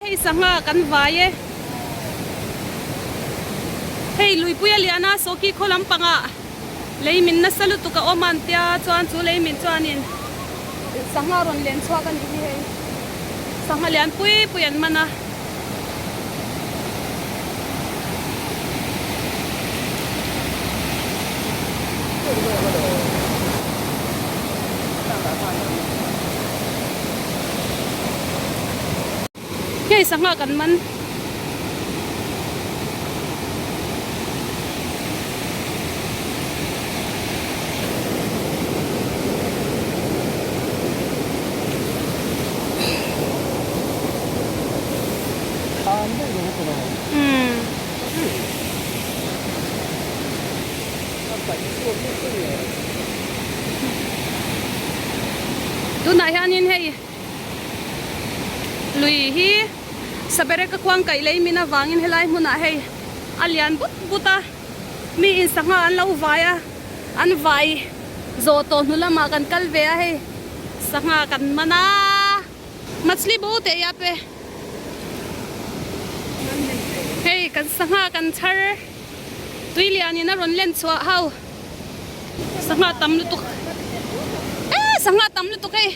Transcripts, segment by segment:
Hei sangha kan vai e. Hei luipui a lian a, Sawki khaw lampangah lei min nasa lutuk a awm a an tia, chuan chu lei min chuanin sangha rawn len chhuak a nih hi hei. Sangha lian pui pui an man a. Hei sangha kan man. Tunah hianin hei lui hi Sabereka khuang kaih lei min avangin helai hmunah hei a lian but but a, mi in sangha an lo vai a, an vai zawh tawh hnu lamah kan kal ve a hei sangha kan man a. Machli bo teh ya pe. Hei kan sangha kan chhar tui lian in a rawn len chhuah ho sangha tam lutuk e sangha tam lutuk hei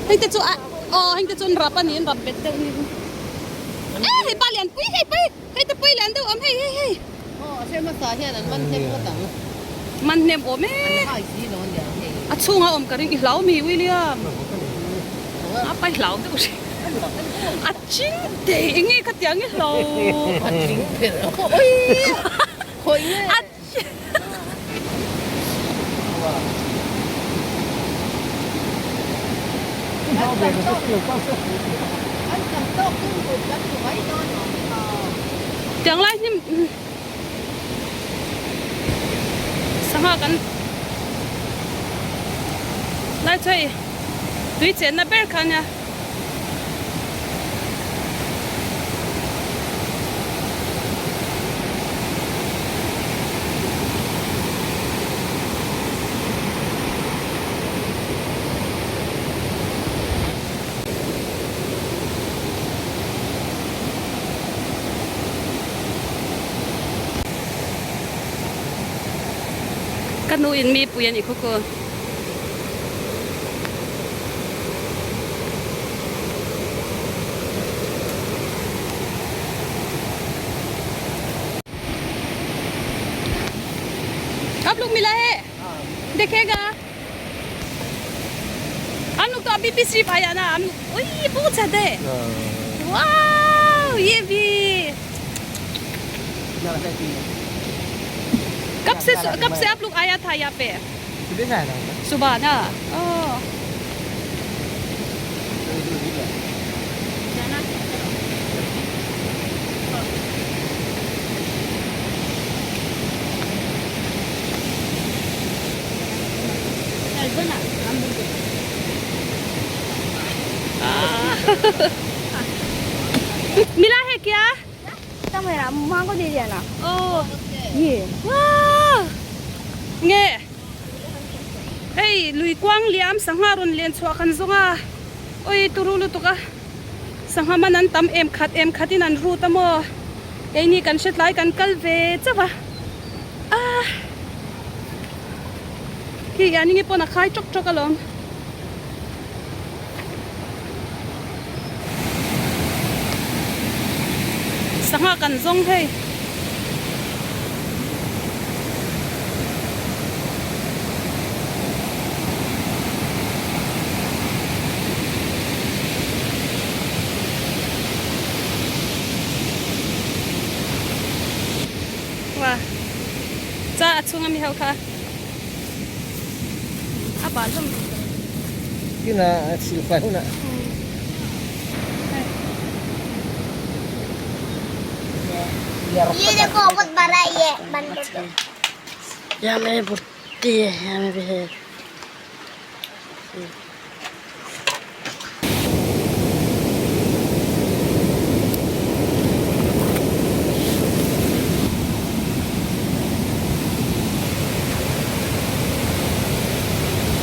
hei te chu a aw heng te chu an rap a ni an rap bet deuh a ni e hei pa lian pui hei pui hei te pui lian deuh awm hei hei hei aw a hre hmasa hian an man hnem ngawt ang man hnem awm e an hai si lo ania hei a chhunga awm ka ring i hlau mi William a pai hlau deuh hri a ching te enge ka tiang i hlau a tling pher oi khawi nge a Tiang lai hnim sangha kan lai chu hei tui chenna ber kha ania. Ka nu in mi pui a nih khaw ku. आप लोग मिला है देखेगा हम लोग तो अभी भी सिर्फ आया ना हम वही बहुत ज्यादा है वाह ये भी कब से कब से आप लोग आया था यहाँ पे सुबह से आया था सुबह ना ओ मिला है क्या माँ को दे दिया ना ओ ये wow nge hei lui kuang liam sangha rawn len chhuah kan zawng a oi turu lutuk a sangha man an tam em khat em khat in an rut a maw keini kan hre tlai kan kal ve chauh a ah khi hian enge pawn a khai tawk tawk alawm. Sangha kan zawng hei. Wa cha a chhunga mi ho kha a bal hlawm lo. Kina a chhil fai hunah. ये देखो बहुत बड़ा ये बंदर यहाँ में बुट्टी है यहाँ में भी है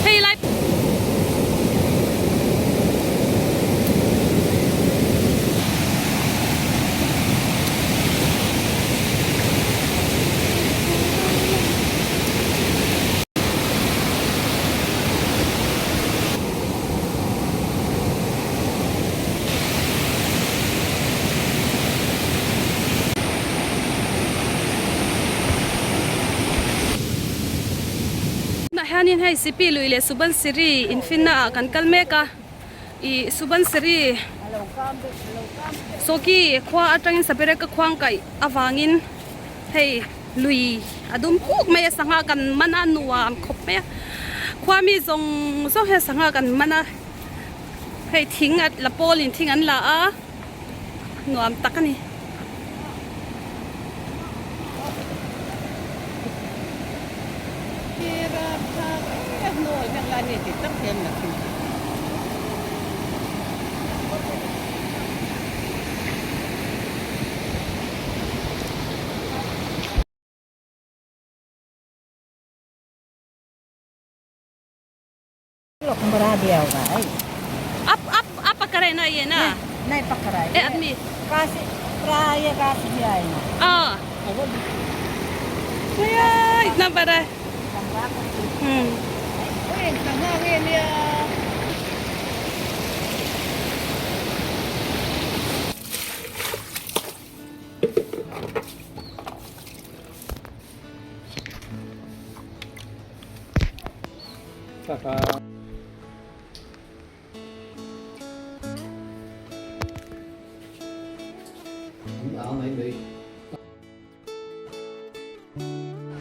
Hei lai. hianin hei Sipi lui leh Subansiri infinna ah kan kal mek a, ih Subansiri Sawki khua atangin Sabereka khuang kaih avangin hei lui a dum kuk mai a, sangha kan man a nuam khawp mai a, khua mi zawng zawng hian sangha kan man a, hei thing a la pawlin thing an la a. Nuam tak a ni. इतना बड़ा है।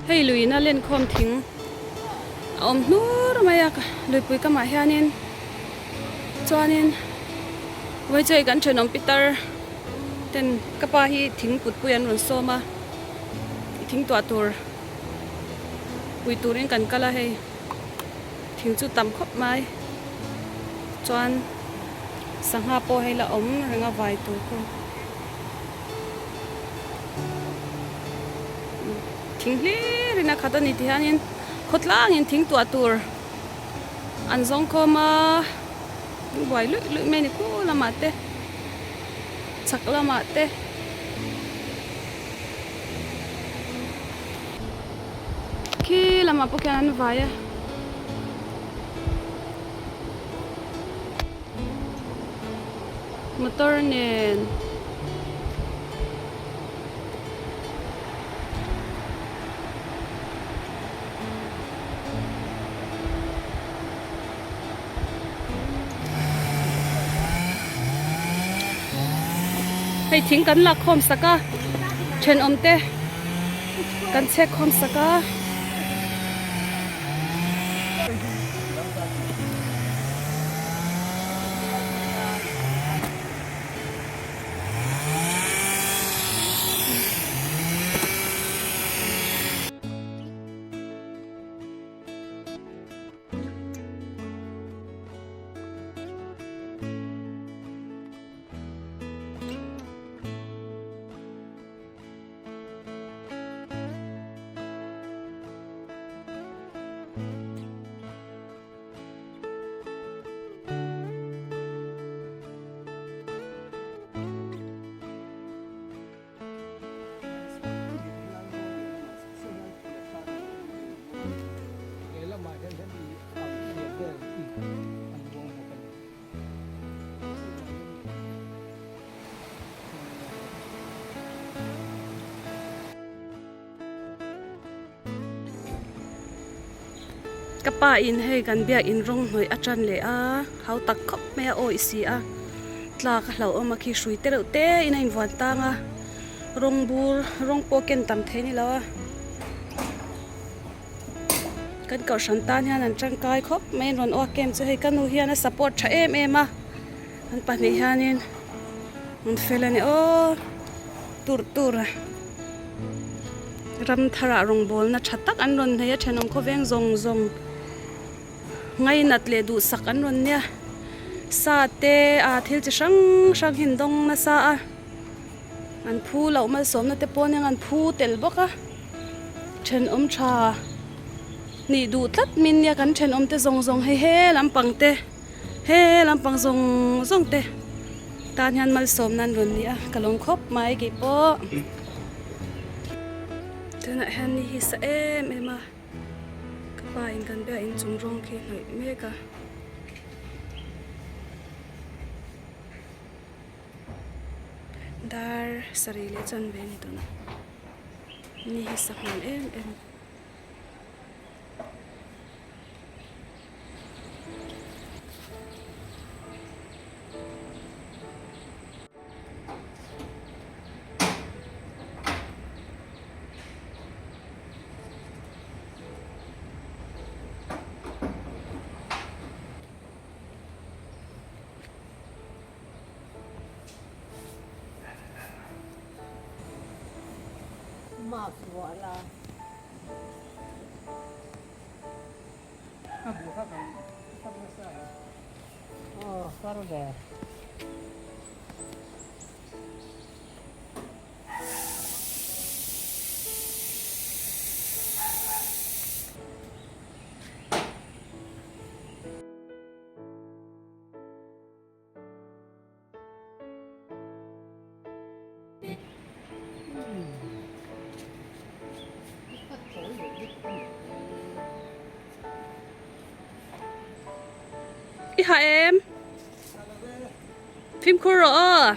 Hei luiin a lenkhawm thing a awm hnur mai a luipui kamah hianin chuanin vawichei kan thenawm pitar ten ka pa hi thing putpui an rawn sawm a thing tuah tur. Pui turin kan kal a hei thing chu tam khawp mai chuan sangha pawh hei la awm reng a vai tur pawh thing hlir in a khat a ni ti hianin khawtlangin thing tuah tur an zawng khawm a an buai luih luih mai a ni khu lamah te chhak lamah te. Khi lamah pawh khian an vai a. Motor nen. Hei thing kan lak khawm sak a thenawm te kan chhek khawm sak a. Ka pa in hei kan biakin rawng hnawih a tan leh a hau tak khawp mai a awih si a tla ka hlauh awm a khi hrui te reuh te in a invuan tang a rawng bur rawng pawh ken tam thei a ni lo a kan kohhran tan hian an tangkai khawp mai an rawn uak em chu hei ka nu hian a support tha em em a an pahnih hianin an fel a ni aw tur tur a ram tharah rawngbawlna tha tak an rawn nei a thenawm khawveng zawng zawng ngainat leh duhsak an rawn nia sa te ah thil chi hrang hrang hi an dawng nasa a. An phu loh malsawmna te pawh aniang an phu tel bawk a, thenawm tha nih duh tlat min nia kan thenawm te zawng zawng hei he lampang te he lampang zawng zawng te tan hian malsawmna an rawn ni a ka lawm khawp mai kei pawh tunah hian ni hi sa em em a ka pa in kan biak inchung rawng khi hnawih mek a. Dar sarih leh chuan ve a ni tawh a ni hi sa hmel em em. I ha em? Fimkhur rawh aw.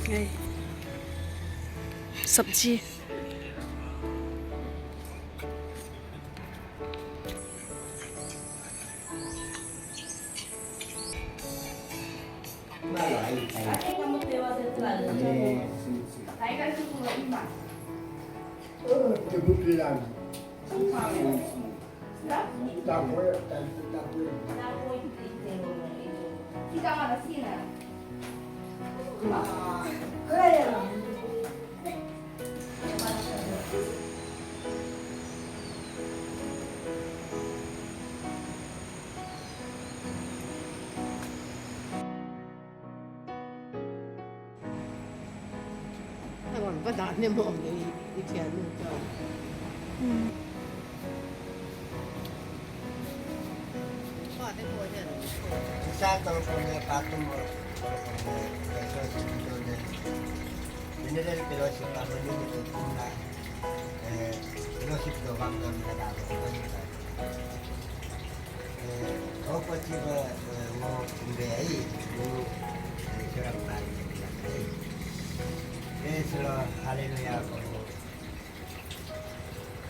Hei sabji.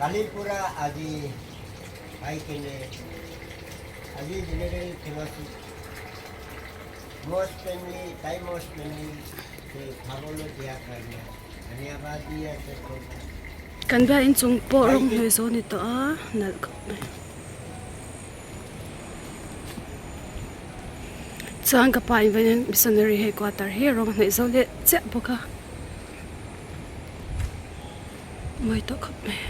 কালিৰ পৰা আজি পাই কেনে আজি general fellowship most family তাই মষ্ট ফেমিলি খাবলৈ দিয়াৰ কাৰণে ধন্যবাদ দি আছে। Kan biak inchung pawh rawng hnawih zawh a ni tawh a, nalh khawp mai. Chuan ka pa in vawiin missionary headquarter hi rawng hnawih zawh leh chiah bawk a, mawi tawh khawp mai.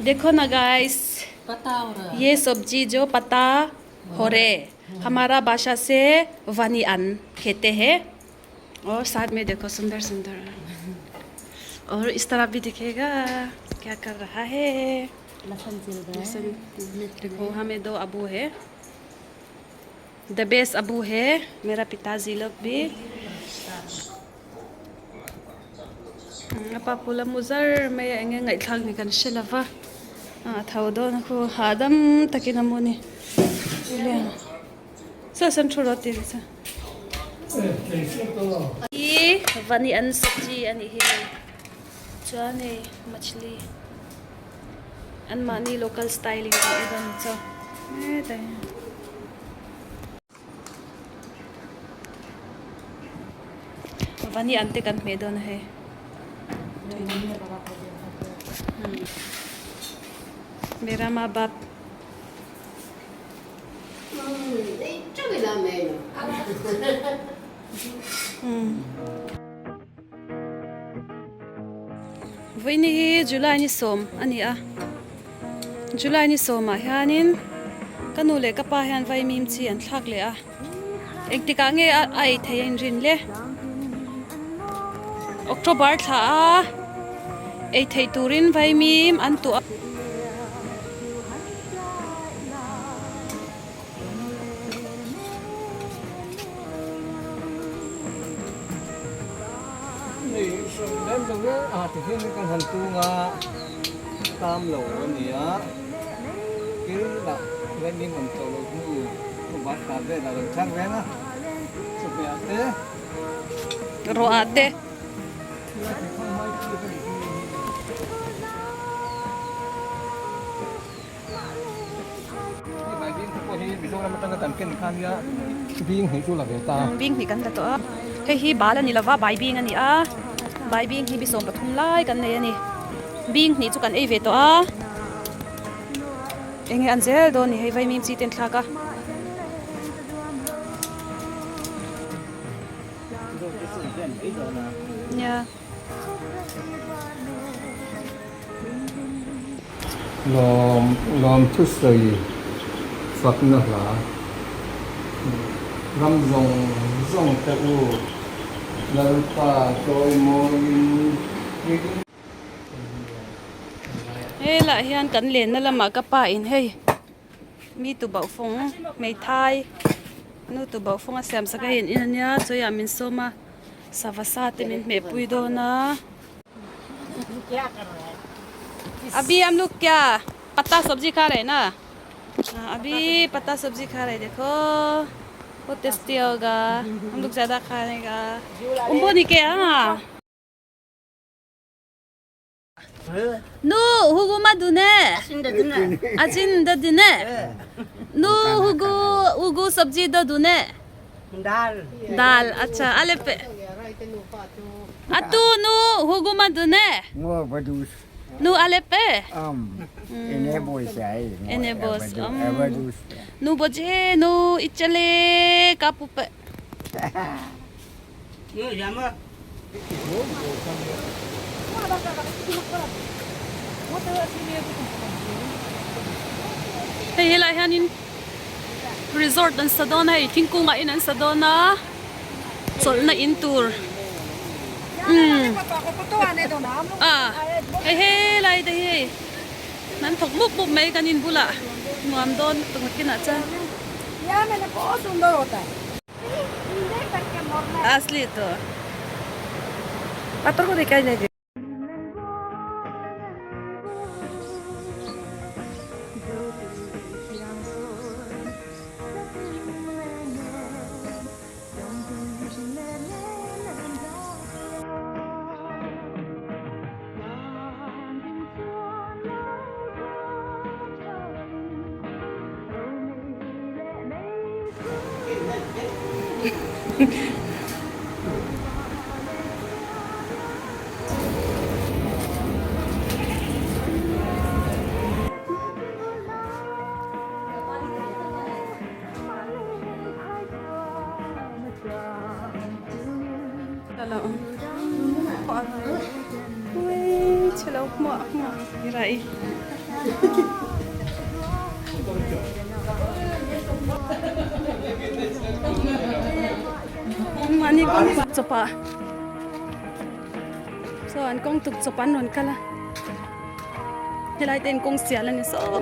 Dekho na guys ye sabji jo pata hore hamara bhasha se vani an khete hai aur saath mein dekho sundar sundar aur is taraf bhi dikhega kya kar raha hai लहसुन देखो हमें दो अबू है the best Abu है मेरा पिताजी लोग भी apa pula muzar mai a enge ngaihthlak ni kan hre lova a tho dawn a khu hahdam takin a mu ni Sa san thu rawh tih chu. Hi vani an sabji a nih hi hei chuan hei machli an mahni local style in an ei dawn chu hetlai hi. Vani an te kan hmeh dawn a hei. Mera ma bap. Vawiin hi July ni sawm a ni a, July ni sawmah hianin ka nu leh ka pa hian vaimim chi an thlak leh a, engtikah nge a ei thei a inrin le? October thla a ei theih turin vaimim an tuah a. A ti hian kan han tung a tam lo a ni a thil lah vaimim awm tawh lo hnu bat ta vel a rawn thar reng a chawhmeh ah te rawh ah te. Mizoram atanga kan ken kha nia bing hnih chu la ve ta. Bing hnih kan la tawh a. Hei hi bal a ni lova baibing a ni a. Baibing hi bi 13 lai kan nei a ni. Bing hnih chu kan ei ve tawh a. Enge an zel dawn ni hei vaimim chi te an thlak a. Nia. Lawm lawm thusawi fakna hla ram zawng zawng te u Lalpa chawimawiin hlim. Helaiah hian kan lenna lamah ka pa in hei mi tubauh fawng hmeithai nu tubauh fawng a siam sak a hei an in ania chawiah min sawm a. Sava sa te min hmeh pui dawn a. Abhi hum log kya patta sabji kha rahe na abhi patta sabji kha rahe dekho bahut tasty hoga hum log jyada khane ka umbo ni ke ha. Nu hugu ma dune achin da dine nu hugu hugu sabji da dune dal dal acha ale pe atu nu hugu ma dune nu ale pe ene bos nu boje nu ichale kapu pe. Hei helai hianin resort an sa dawn a hei thingkung ah in an sa dawn a chawlhna in tur umm a hei helai te hi hei an thawk mup mup mai kan in bulah nuam dawn lutuk nakinah chuan. Asli to. Pator ko dekai nai. Mahni kawng tuk chawpah saw an kawng tuk chawp an rawn kal a helai te in kawng sial a ni saw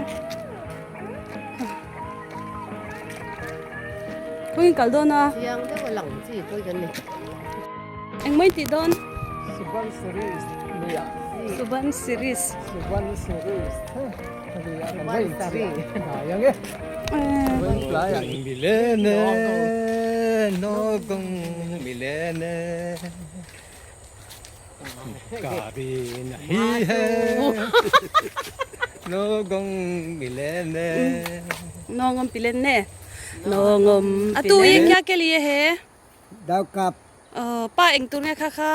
kawng in kal dawn a engmah in tih dawn Suban series Suban series Atu hi kya ke liye he? Dau kap. Pa eng tur nge kha kha?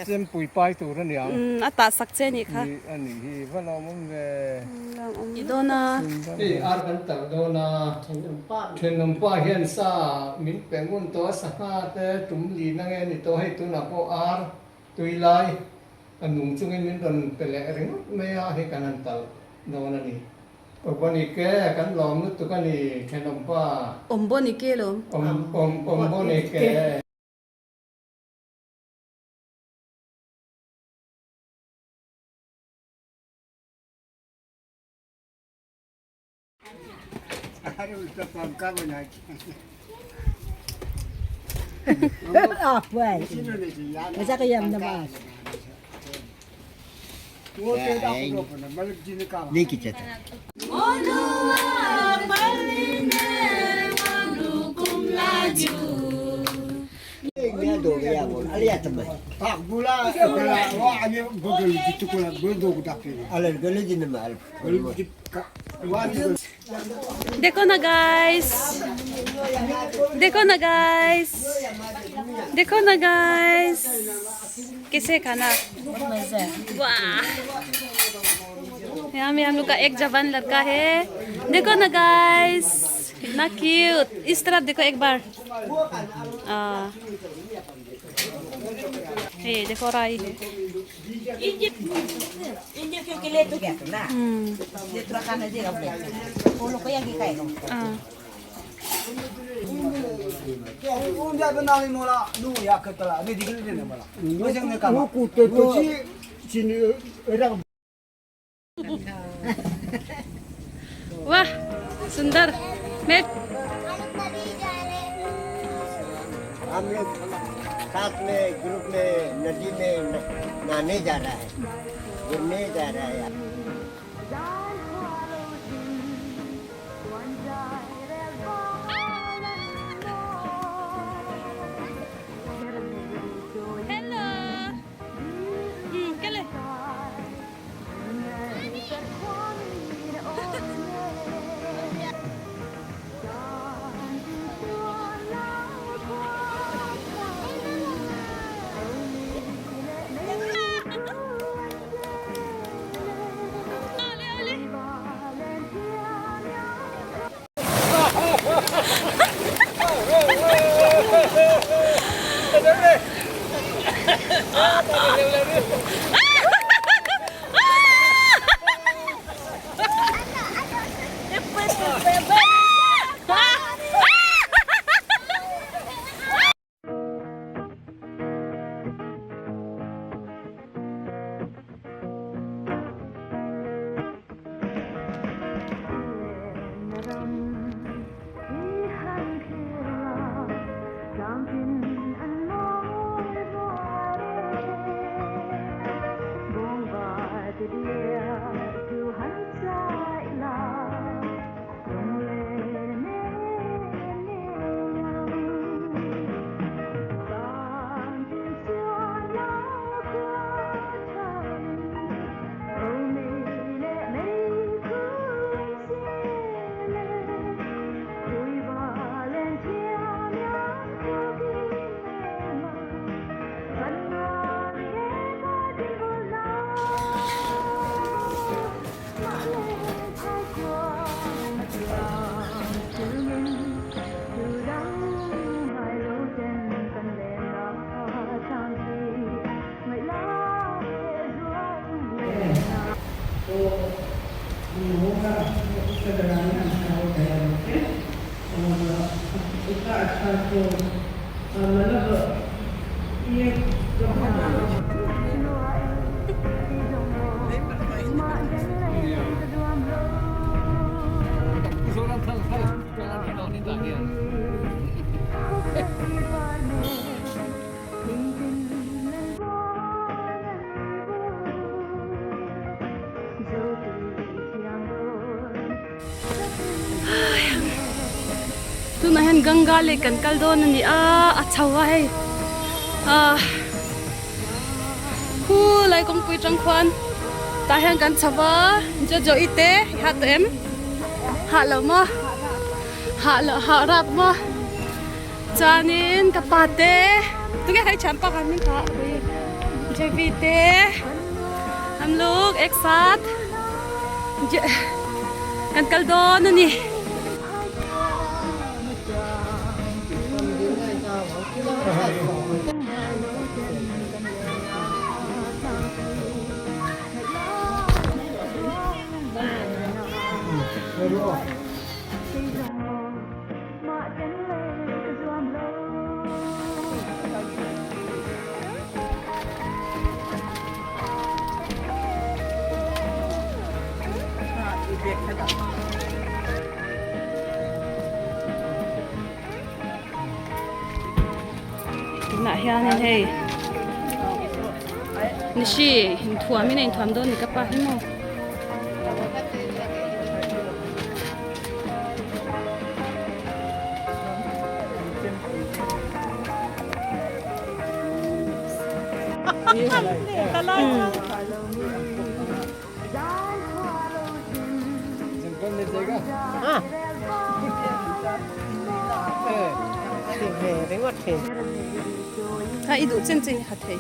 Chempui pai tur a niang. A tah sak che a nih kha. A nih hi va lawm awm ve. Lawm awm ni dawn a. Hei ar kan talh dawn a, thenawm pa hian sa min pe ngun tawh a, sangha te tum lin ange a ni tawh, hei tunah pawh ar tui lai a nung chungin min rawn pe leh ringawt mai a, hei kan han talh dawn a ni. Awbonike kan lawm lutuk a ni thenawmpa. Awmbonike lawm. Awm awm awmbonike. देखो ना गाइस देखो ना गाइस देखो ना गाइस कैसे खाना वाह यहाँ में हम लोग का एक जवान लड़का है देखो ना गाइस कितना क्यूट इस तरफ देखो एक बार आ, ये देखो राई है हाँ। वाह सुंदर मैं हम लोग साथ में ग्रुप में नदी में नहाने जा रहा है, घूमने जा रहा है। हेलो केले Tunah hian Ganga lake kan kal dawn a ni a, a chho a hei ah khu lai kawngpui tang khuan tah hian kan chho va jojo i te i hah tawh em hah lo maw hah loh hah rap maw chuanin ka pa te tunge hei thianpa kha hming kha J V te an luk ek sat kan kal dawn a ni. Tunah hianin hei Nishi inthuamin a inthuam dawn ni ka pa hi maw. Kha i duh chen chen i ha thei.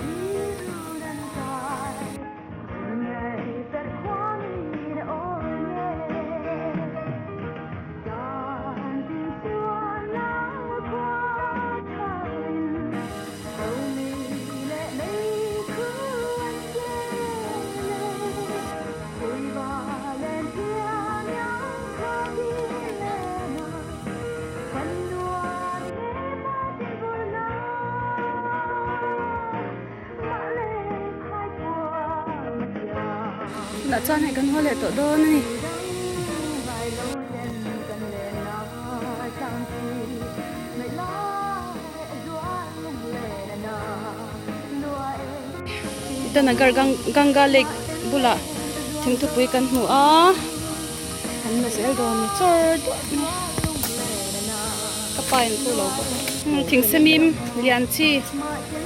Tunah chuan hei kan haw leh tawh dawn a ni. Itanagar Ganga lake bulah thingthupui kan hmu a kan la zel dawn a ni chawr duah mai ka pa in khu lo bawk a thingsemim lian chi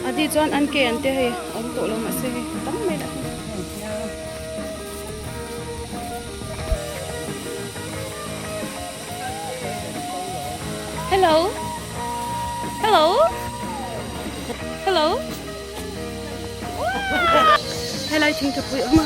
a di chuan an ke an te hei a awm tawh lo mahse hei tam mai lah hi. Hello Hello Hello Helai thing thupui awm a.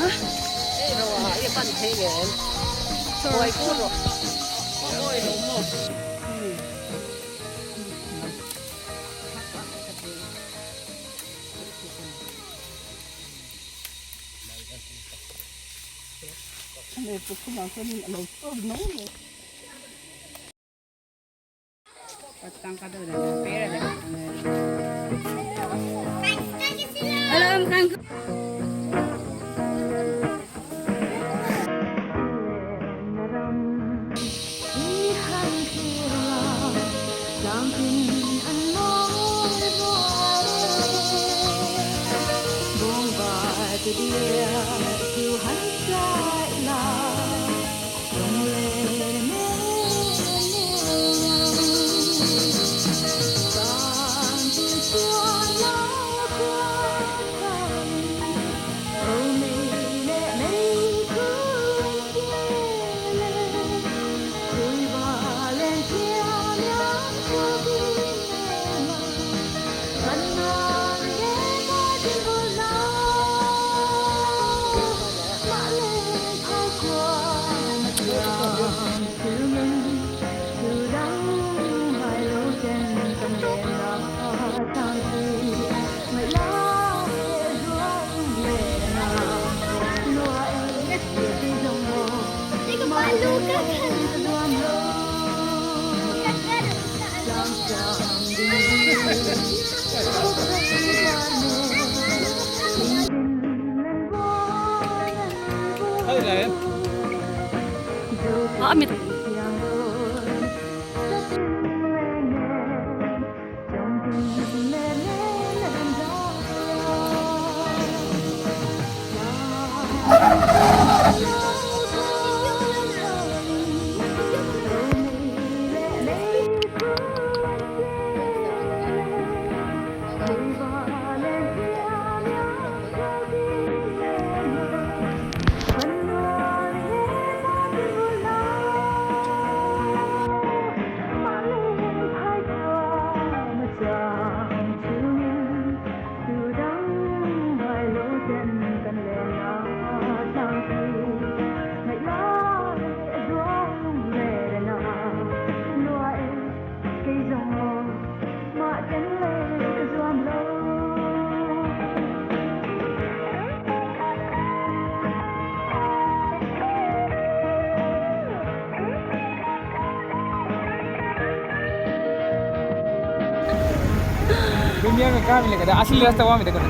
दुनिया में कहाँ मिलेगा असली रास्ता वहाँ में देखो ना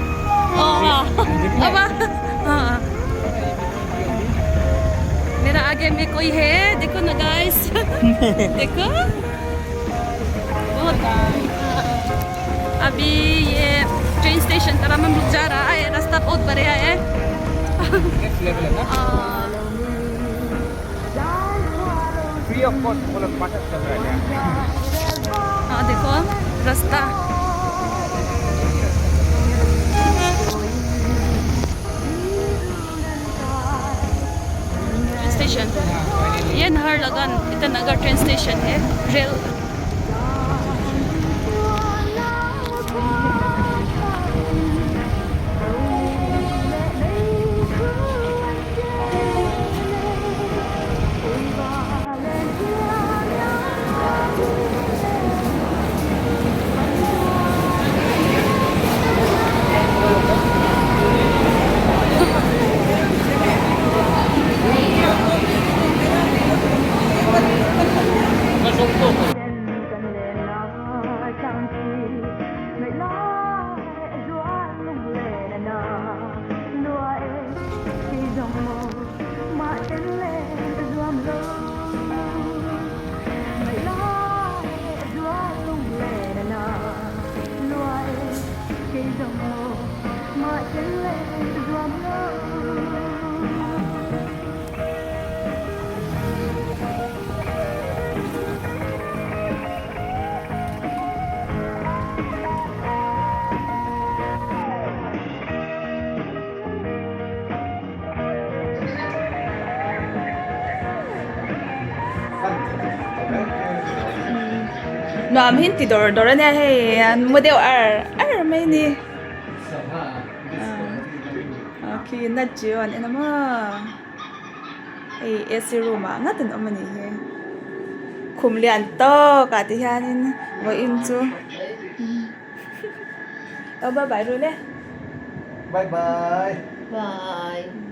मेरा आगे में कोई है देखो ना गाइस देखो बहुत अभी ये ट्रेन स्टेशन तरफ हम लोग जा रहा है रास्ता बहुत बढ़िया है नेक्स्ट लेवल है ना free of cost बोलो पाठक चल रहा है हाँ देखो रास्ता। Station ये नाहरलगन इटानगर train station है rail nuam hi an ti dawr dawr ania hei an mu deuh ar ar mai a ni khi nat geo an en a maw hei ac room ah ngat an awm a nih hi khum lian tawk ah ti hianin vawiin chu aw bye bye rul e bye bye bye.